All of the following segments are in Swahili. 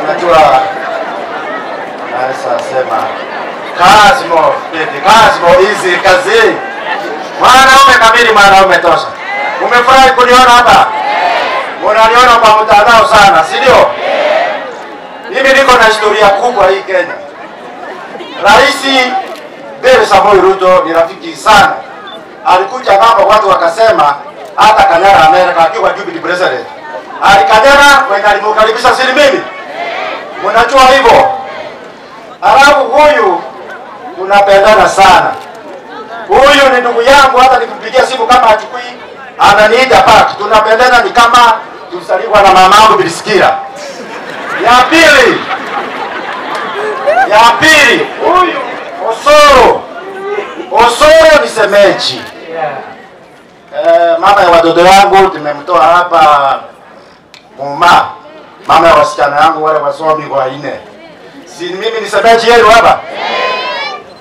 Unajua naweza sema Kasmo, Kasmo hizi kazi. Mwanaume kamili, mwanaume tosha. Umefurahi kuniona hapa? Unaniona kwa mtandao sana, si ndio? Mimi niko na historia kubwa hii Kenya. Rais William Samoei Ruto ni rafiki sana. Alikuja hapa watu wakasema hata Kanyara Amerika akiwa deputy president. Alikanyara mwenye alimkaribisha si mimi. Mnajua hivyo. Alafu huyu tunapendana sana. Huyu ni ndugu yangu, hata nikimpigia simu kama achukui ananiita back. Tunapendana ni kama tusaliwa na mamangu Bilisikira. Ya pili, huyu Osoro. Osoro ni semeji. Mama ya watoto yangu tumemtoa hapa Muma. Mama ya wasichana yangu wale wasomi kwa ine. Si mimi ni semeji yenu hapa?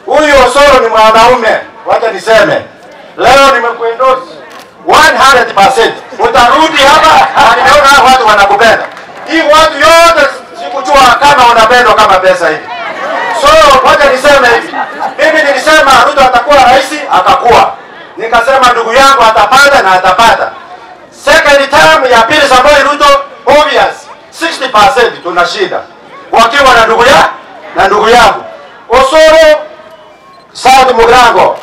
Huyu Osoro ni mwanaume. Wacha niseme. Leo nimekuendorse 100%. Utarudi hapa na nimeona watu wanakupenda. Hii watu yote sikujua kama unapendwa kama pesa hivi. So wacha niseme hivi. Mimi nilisema Ruto atakuwa rais, akakuwa. Nikasema ndugu yangu atapata na atapata. Second term ya pili Samoei Ruto obvious 60% tuna shida. Wakiwa na ndugu ya na ndugu yangu. Osoro South Mugirango.